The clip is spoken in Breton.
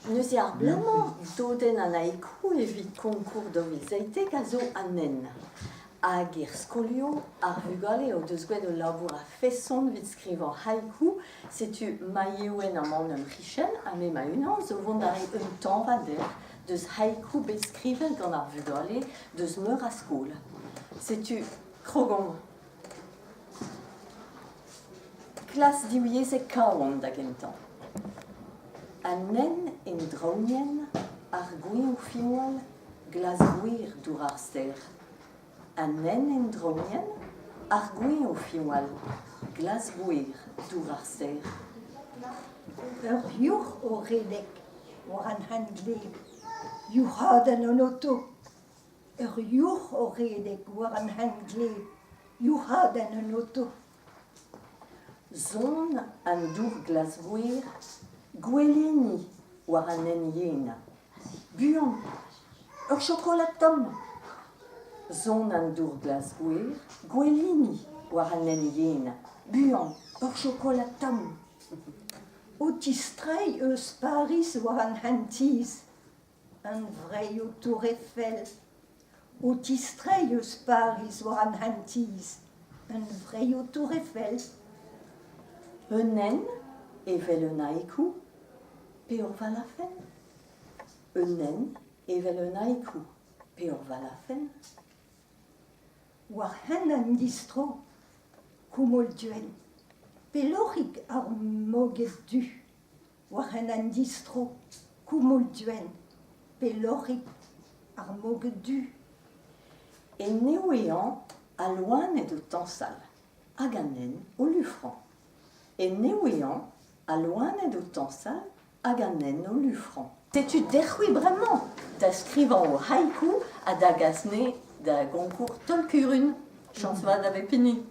Neuze ar bloaz-mañ, dodenn an haiku evit Konkour 2017 a zo an hent. Hag er skolioù, ar vugale o deus graet ul labour a-feson evit skrivañ haiku. Setu Maïwenn amañ en em c'hichen ha me ma-unan zo vont da reiñ un tañva dec'h deus haiku bet skrivet gant ar vugale deus meur a skol. Setu krogomp. Klas divyezhek Kawan da gentañ. An hent en draoñienn, ar gwiñv fiñval, glas-gwir dour ar stêr. An hent en draoñienn, ar gwiñv fiñval, glas-gwir dour ar stêr. Ur yourc'h o redek war an hent gleb, youc'hadenn an oto. Ur yourc'h o redek war an hent gleb, youc'hadenn an oto. Son an dour glas-gwer, gouelini war an hent yen. Buan, ur chokolad tomm ! Son an dour glas-gwer, gouelini war an hent yen. Buan, ur chokolad tomm ! O tistreiñ eus Pariz war an hent-tizh, Hunvreioù Tour Eiffel O tistreiñ eus Pariz war an hent-tizh, hunvreioù Tour Eiffel. Un hent evel un haiku pe ur valafenn ? Un hent evel un haiku pe ur valafenn ? War hent an distro, koumoul duenn, pelloc'hik ar moged du. War hent an distro, koumoul duenn, pelloc'hik ar moged du. Eno eo al loened o tañsal hag an nen o lufrañ. Eno eo al loened o tañsal hag an nen o lufrañ. Setu dec'h-c'hwi bremañ da skrivañ ho haiku ha da gas 'ne da gonkour Taol Kurun. Chañs vat da bep hini.